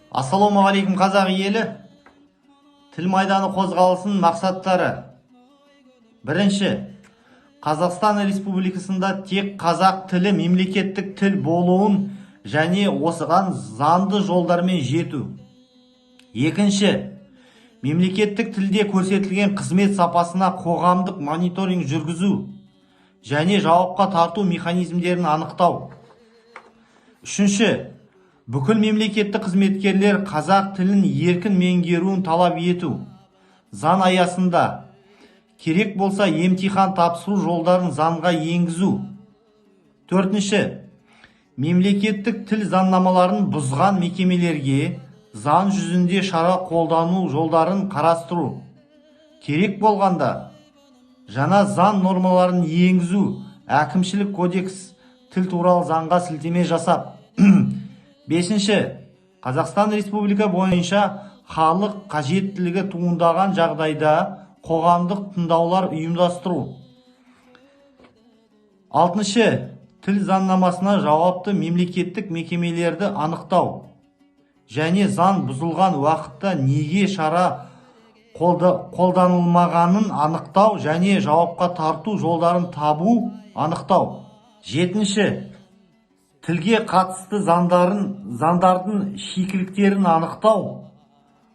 Ассалаумағалейкум, қазақ елі! Тіл майданы қозғалысының мақсаттары: бірінші, Қазақстан Республикасында тек қазақ тілі мемлекеттік тіл болуын және осыған заңды жолдармен жету. Екінші, мемлекеттік тілде көрсетілген қызмет сапасына қоғамдық мониторинг жүргізу және жауапқа тарту механизмдерін анықтау. Үшінші, бүкіл мемлекеттік қызметкерлер қазақ тілін еркін меңгеруін талап ету, заң аясында, керек болса, емтихан тапсыру жолдарын заңға енгізу. Төртінші, мемлекеттік тіл заңнамаларын бұзған мекемелерге заң жүзінде шара қолдану жолдарын қарастыру, керек болғанда, жаңа заң нормаларын енгізу, Әкімшілік кодекс, Тіл туралы заңға сілтеме жасап. Бесінші, Қазақстан Республика бойынша халық қажеттілігі туындаған жағдайда қоғамдық тыңдаулар ұйымдастыру. Алтыншы, тіл заңнамасына жауапты мемлекеттік мекемелерді анықтау және заң бұзылған уақытта неге шара қолданылмағанын анықтау және жауапқа тарту жолдарын табу, анықтау. Жетінші, тілге қатысты заңдардың шикіліктерін анықтау,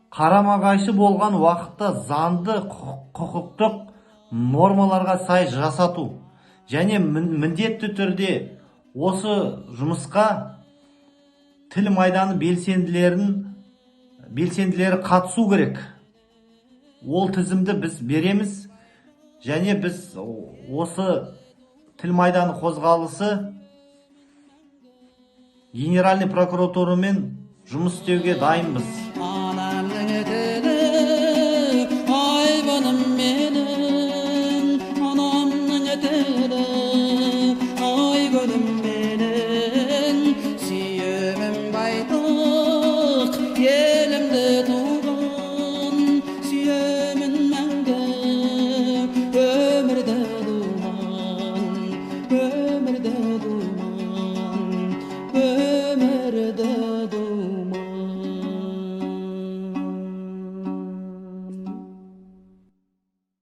қарама-қайшы болған уақытта заңды құқықтық нормаларға сай жасату. Және міндетті түрде осы жұмысқа тіл майданы белсенділері қатысу керек. Ол тізімді біз береміз. Және біз осы Тіл майданы қозғалысы Генеральный прокуратурамен жұмыс істеуге дайынбыз.